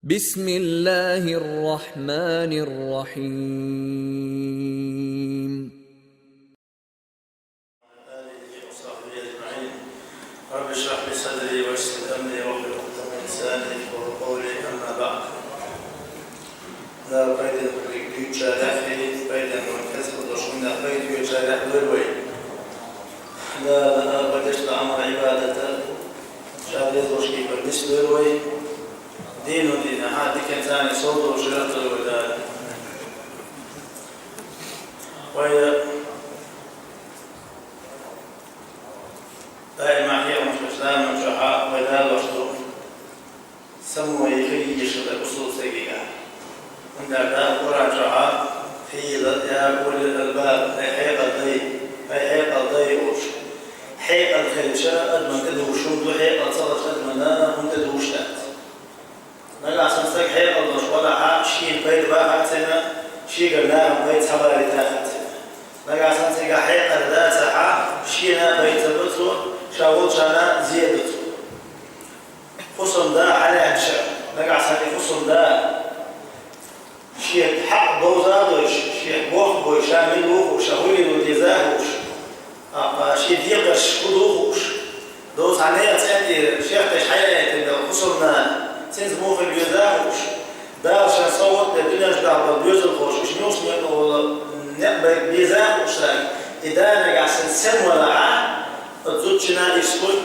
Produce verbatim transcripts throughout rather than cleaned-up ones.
بسم الله الرحمن الرحيم. آله وصحبه أجمعين. رب اشرح لي صدري ويسر أمري واحلل عقدة من لساني يفقهوا قولي، أما بعد. Дала пайденна дийцача дахи, пайденна ван кесба дошуна пайда йоацачарех дойла вай. Дала а бадешта Ӏамал Ӏибадата ша дезалашка парнис дойла вай. Дийнахьа диканца совдола шариӀат дойла вай, Дала. Вай даима хьехамаш беш заман чухь вай далош ду. Само хила йиш хилар бусалба сагага. ХӀунда аьлча Къуръан чухь: «Къила я улил албаб», хӀай хьекъал дай, хӀай хьекъал дай, олуш. Хьекъал хилча, адамна тӀедувш хӀума ду, хьекъал ца хилча, адамна хӀума тӀедувш дац. Нагахь санна стаг хьекъал долуш валахь, шена пайда бахар цунна, шегара нахана пайда ца барийта хар цунна. Нагахь санна цигахь хьекъал дацахь, шена пайда ца бо цо, ша волчарна зе а до цо. Хусамда хьалаьцча, нагахь санна и хусамда шен хьакъ довза а дойш, шен болх бой, ша мила ву хууш, ша хӀун лело деза а хууш, а, шен декхарш хӀун ду хууш, доза цхьа нехан цӀен тӀера шех тӀе хьаяийтина йолу хусамнана, цуьнца муха хила веза а хууш, Дала шен совгӀат а дина дуьнен чохь болу доьзалхоша, уьш муьлхачу некъа волу некъ бен беза а хууш, и да нагахь санна сема валахь, оцу зудчунна а иштта хуьлу,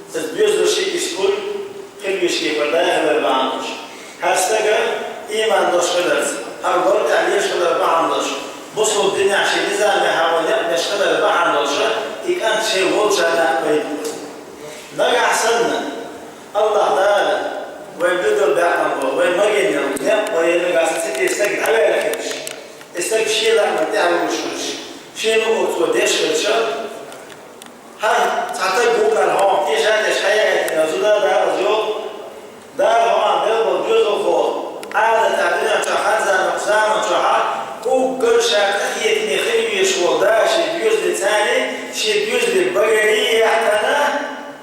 оцу доьзалшна а иштта хуьлу, хила веза кепара да хилар бахьана долуш. ХӀара стага ийман долуш хиларца, хӀара лар тӀехь леш хилар бахьана долуш, бусалба динехь шен низамехь ван некъ беш хилар бахьана долуш, и кӀант шен волчарна а пайда бо. Нагахь санна АллахӀ Дала вайн билггал баьккхина бо, вайн магийна некъ вай нагахь санна цу тӀе стаг дӀаваьлла хилча, и стаг шен лааман тӀехь луш хилча, шен луург цо деш хилча, хӀара цхьа стаг ву аьлла хьо тешаш теш хьаяийтина зуда дакъаза йолу, Дала хьо мел болу доьзалхо, Ӏадатехь дуьнен чохь хан заман, заман чохь уггар ша къахетаме хила везаш волу да шен доьзале царий, шен доьзале багарий яхкана,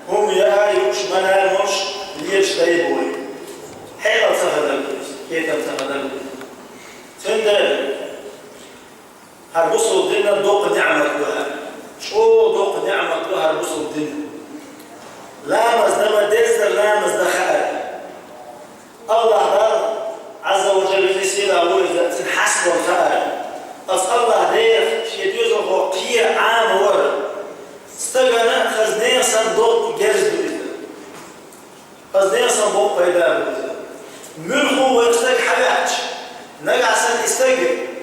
хӀума яа юуш, ма нана молуш лелаш дай бой. Хьекъал ца хилар ду иза, кхетам ца хилар ду иза. Цундела ХӀара бусалба дин доккха ниӀмат ду хӀара. ЧӀогӀа доккха ниӀмат ду хӀара бусалба дин. Ламаз дан ма деззара ламаз дан хаьара. АллахӀ Дала, Ӏазза ва Жалла, веза-сийлахь ву иза, цуьнан хьаставан хаьара. Аса АллахӀ Делах шен доьзалхо кхера Ӏамавар. Стагана хаза нехан санна доккха герз ду иза. Хаза нехан санна боккха пайда бу иза. Муьлхха вай стаг хьаваьлча, нагахь санна и стаг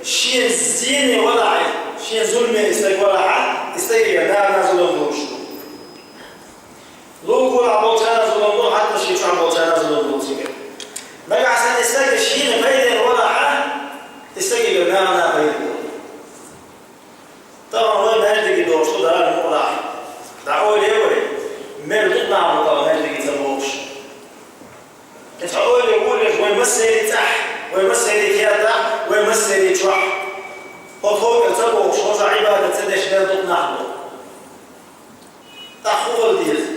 шен зене валахь, шен зуламе и стаг валахь, и стаге нахана зулам долуш ду. Лулахь болчарна зулам ду, хьатта шен чохь болчарна зулам ду цига. Нагахь санна и стаг шена пайдехь валахь, и стаге нахана пайда ду. Тахана вай маьждиге догӀуш ду Дала мукъалахь. ДӀа ойла е вай, мел дукха нах бу тахана маьждиге ца богӀуш. Цхьа ойла е вуьйлаш вай массеран цӀахь, вай массеран кертахь, вай массеран чохь. ХӀокху хьокъехь ца богӀуш, хӀокху Ӏибадат ца деш мел дукха нах бу. ТӀаккха хӀун хила деза?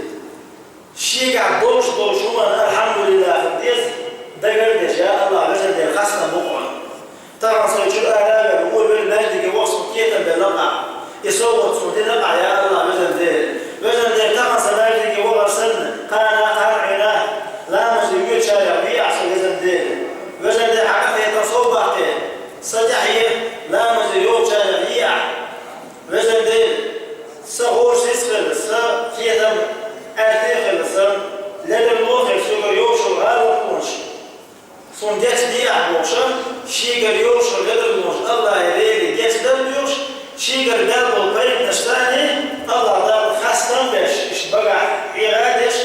Шегахь долуш долчу хӀуманна алхьамдулиллахӀ деза, дагардеш, я АллахӀ, везан Дела, хастам бу хьуна. Тахана со чуьра ара а ваьлла, вуо велла маьждиге ваха, суна кхетам белла ахь. И совгӀат суна дина ахь, я АллахӀ, везан Дела. Везан Дела, тахана сан маьждиге вахар санна, кхана, кхана Ӏийна, ламаз йоьдучарех ве ахь со, везан Дела. Везан Дела, хьан къинхетам сов баккхий, сан тӀаьхье ламаз йолчарех е ахь. Везан Дела, сан гӀорасиз хила, сан кхетам аьрти хила, сан ледарло хила, соьгара йолуш йолу гӀалат хӀуманаш суна гечде ахь бохуш, шегара йолуш йолу ледарлонаш АллахӀе, Деле гечдан а доьхуш, шегара мел болу пайданаш санна, АллахӀ Далла хастам а беш, иштта багахь хьеха а деш,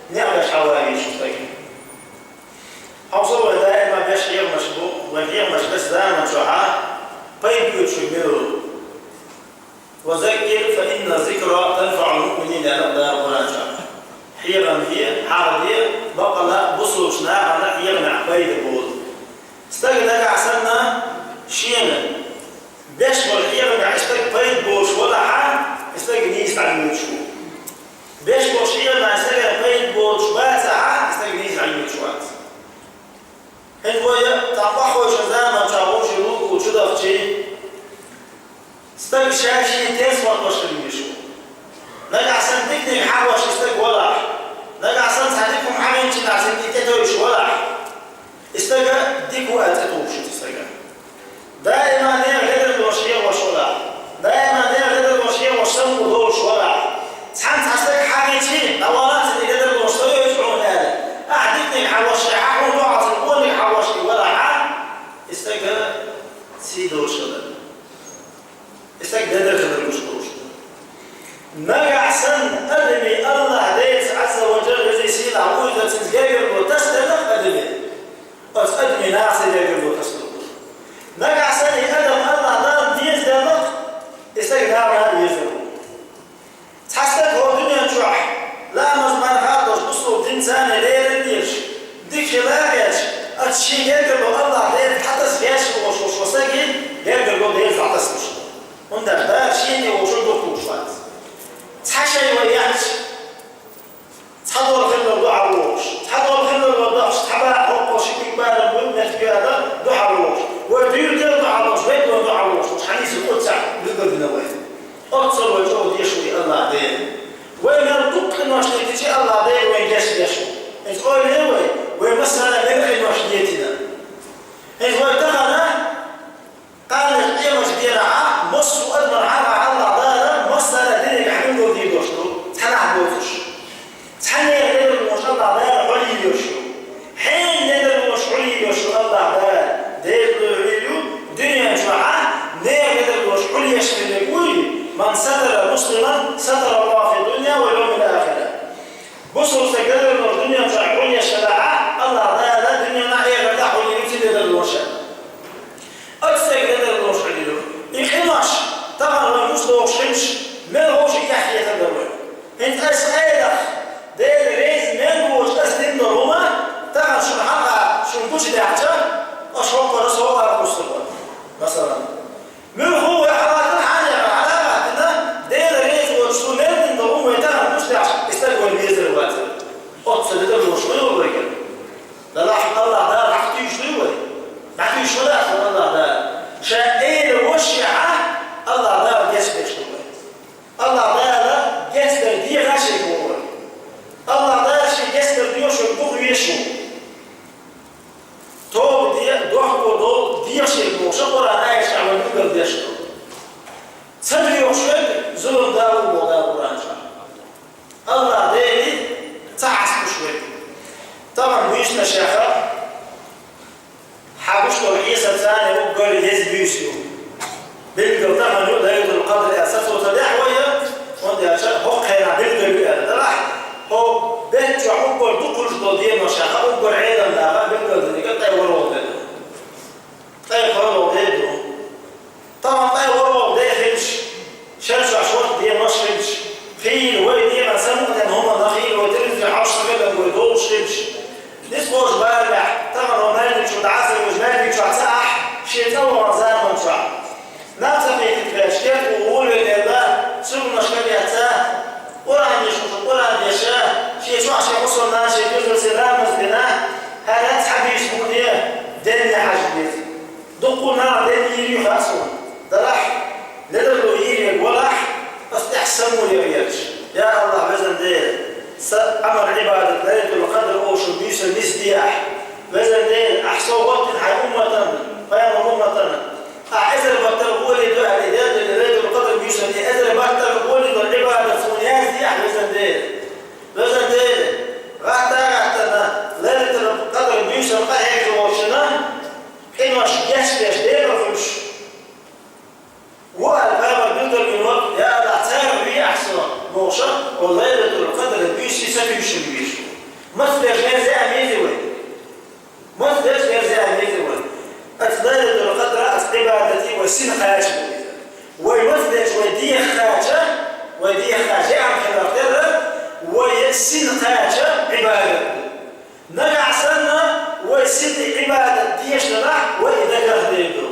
некъ беш хьавогӀуш ву стаг. Хьовсал, вай даима беш хьехамаш бу, вайн хьехамаш беш заман чохь пайда боьдуш мила ву. «Ва заккир, фа инна зикра танфаӀул муъминин», аьлла Дала Къуръан чохь. Хьехам де, хьахо де, баккъала бусулбачу нахана хьехамехь пайда болу. Стаг нагахь санна шена беш болу хьехамехь и стаг пайда болуш валахь, и стаг нийса дӀавоьдуш ву. Беш болу хьехамехь и стагана пайда болуш бацахь, и стаг нийса дӀавоьдуш вац. ХӀинца вай тӀаккха хьоьжучу заманчохь вовшийн лулахула чу дахчий, стаг ша шен терс ваккхаш хила везаш ву. Нагахь санна диканиг хьахош и стаг валахь, нагахь санна цхьа дика хӀума хьахинчу нахь цуьнан и тӀетевжаш валахь, и стага дика ву аьлла тӀетухуш ву и стага. Даима нехан ледарлонаш хьехош валахь, даима нехан ледарлонаш хьехош самукъа долуш валахь, цхьаьна цхьа стаг хьахийча, дӀавала цуьнан и ледарлонаш ца оьцу хьуна аьлла, ахьа диканиг хьахош, ахьа хьуна дуьхьал цуьнан къонаниг хьахош и валахь, и стага сий долуш хилар. И стаг ледар хилар гуш долуш ду. Нагахь санна адамийн АллахӀ Делаца, Ӏазза ва Джалла, Везачу Сийлахьчу Везаца гергарло тасаделларх адамийн, оцу адамийн нахаца гергарло тасаделла ду. Нагахь санна и адам АллахӀ Далла дезаделларх, и стаг нахана везар ву. Цхьа стаг хӀокху дуьнен чохь ламаз-марха а долуш, бусалба динца а лерина а лелаш, дика хила а гӀерташ, оцу шен гергарло АллахӀ Делаца дӀатаса гӀерташ волуш волу стаге гергарло Делаца дӀатасалуш ду. ХӀунда аьлча Дала шена тӀе вовшах духкуш вац. Цхьа шай вай яц, цхьадолу хиллал дуьхьал вогӀуш, цхьадолу хиллал вай дахча, цхьа бакъ хӀокхо ши куьг барам буьйцу меттиг аьлла дуьхьал вогӀуш, вай дуьйла дела дуьхьал вогӀуш, вай дуьйла дуьхьал вогӀуш, хьан нийса оццахь билгалдина вай. Оццул вай чӀогӀа дезаш ву и АллахӀ Дела. Вай мел дукха къинош дитича, АллахӀ Дела вайн гечдеш ву. Иза ойла е вай, вай массара мел къинош дитина. Иза вай тахана, кхана къемат дийнахь, массо а адаман хьалха АллахӀ Дала массара динехь билгалдийр долуш ду, цхьанхьа доцуш. Цхьа нехан ледарлонаш АллахӀ Дала хьулйийр йолуш ю. Хьенан ледарлонаш хьулйийр йолуш ю АллахӀ Дала? Делан луьйр ю, дуьнен чохь нехан ледарлонаш хьулъеш хилла вуй, ман сатара муслиман сатараху Аллаху фи дунья ва явмил ахира. Бусалба стаг ледарлонаш дуьнен чохь хьулъеш хилахь, АллахӀ Дала дуьненахь а, эхартахь а хьулйийр ю цуьнан ледарлонаш. Оцу стеган ледарлонаш хьулйо. И къинош тахана вай гучудохуш хилча, мел вовшийн тӀехь хетар дара вай. ХӀинца аса къайлаха, Дела реза мел воцуш аса дина долу хӀума тахана шуна хьалха шуна гучудаьхча, аша хӀокхура сов ара густур бара. Масалан, муьлхха вай хьалатана хьан яра хьала а гӀаттина, Дела реза воцуш цо мел дина долу хӀума вай тахана гучудаьхча, и стаг вайна везар вацара. Оццул ледарлонаш ма йолу вайгара. Далахь АллахӀ Дала хьакха туьйсуш дуй вай? ДӀатуьйсуш ма дац вай АллахӀ Дала. Ша эла вошехьа, АллахӀ Дала гечдеш ду вай. АллахӀ Дала гечдар дехьа шега вогӀу вай. АллахӀ Дала шен гечдар доьшург дукха везаш ву. Тоба де, дохко довла, дехьа шега вогӀу, ша Къуръан аяташкахь вай билгалдеш ду. Ца доьхуш верг зулам да ву боху Дала Къуръан чохь. АллахӀ Деле ца хьаскуш верг. Тахана буьйсанашех хьан гуш долу хьесап царна уггар еза буьйса ю. Билггал тахана ю Лайлатул Къадр аьлла, сацо ца дехьа вай, хӀунда аьлча хӀокху хенахь билггал ю аьлла. Далахь, хӀокху беттан чохь уггар дукхалуш долу деношех уггар Ӏеламнаха билггал динарг ткъе ворхӀалгӀа де ду. Ткъе кхоалгӀа де ду. Тахана ткъе ворхӀалгӀа де хилча, шаьш шорта денош хилча, хийла вай дегӀан самукъадина хӀуманах, хийла вай телевизоре хьовсуш ца хиларх вай долуш хилча, ницкъ кхочу барамехь, тахана вай маьждиг чу дӀа а ца вевза, маьждиг чохь ца ахь, шен цӀа вахана заман чохь, нах ца кхетийта ваьлча, керта ву гӀоле лелла, суьрташ ка эцна, Къуръан дешна, Къуръан деша, шен чохь шен мусулман, шен дузалций ламаз дина, хӀара цхьа бийса хӀума де, денна хьажа деза. Дуккха наха ден йийр ю хаьа суна. Далахь, ледарло йийр ерг валахь, аса тӀехь самур ян ерча. Я АллахӀ, везан Дела, сан Ӏамал-Ӏибадат Лайлатул Къадр олуш буьйсанна нисде ахь. Везан Дела, ахь сов гӀоттина хьайн умматана, пайхамар умматана. Ахь эзар баттара гӀоле ду аьлла, и Лайлатул Къадр буьйсанна и эзар баттара гӀоле долу Ӏибадат суна язде ахь, везан Дела. Везан Дела, гӀатта а гӀаттана, Лайлатул Къадр буьйсанна къахьегна волчунна, къинош гечдеш декъал хуьлуш ву аьлла, пайхамар билгалвина вара, я АллахӀ, царах ве ахь со, бохуш, оцу Лайлатул Къадр буьйса сатуьйсуш везаш ву. Маца дерш мерза а мези вай? Маца дерш мерза а мези вай? Оцу Лайлатул Къадра, оцу Ӏибадате вай син кхача ву иза. Вай маца дерш вай деха кхача, вай деха кхача, яа хиларх терра, вай син кхача Ӏибадат ду. Нагахь санна вай сиха Ӏибадат дешнарахь, вай и дагах дер ду.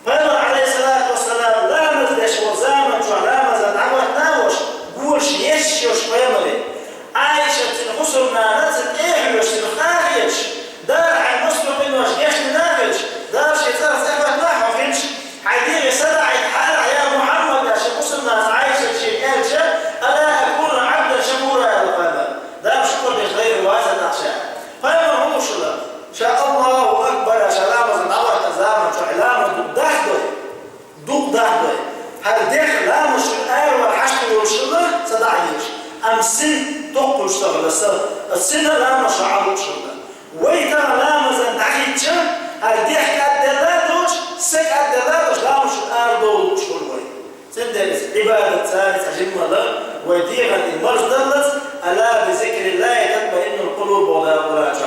Пайхамар, Ӏалайхиссалату вассалам, ламаз деш волу заман чохь ламазан дӀахӀоттавош, гонаш еш йолуш пайхамаре, Ӏайшат цуьнан хӀусамнана цу тӀе а хьоьжуш, цуьнан къахеташ, Дала хьайн мостагӀ Аса сина ламаз ша Ӏалуш хурда. Вай тахан ламазан дӀахӀитча, ар дехьа кӀадделла а доцуш, са кӀадделла а доцуш, ламаз шу арадовлуш хуьлу вай. Цундела иза Ӏибадат цаьрца жиммала вай дегӀан и марздаллалц, «Ала би зикриллахи татмаиннул къулуб» боху Дала Къуръан чу.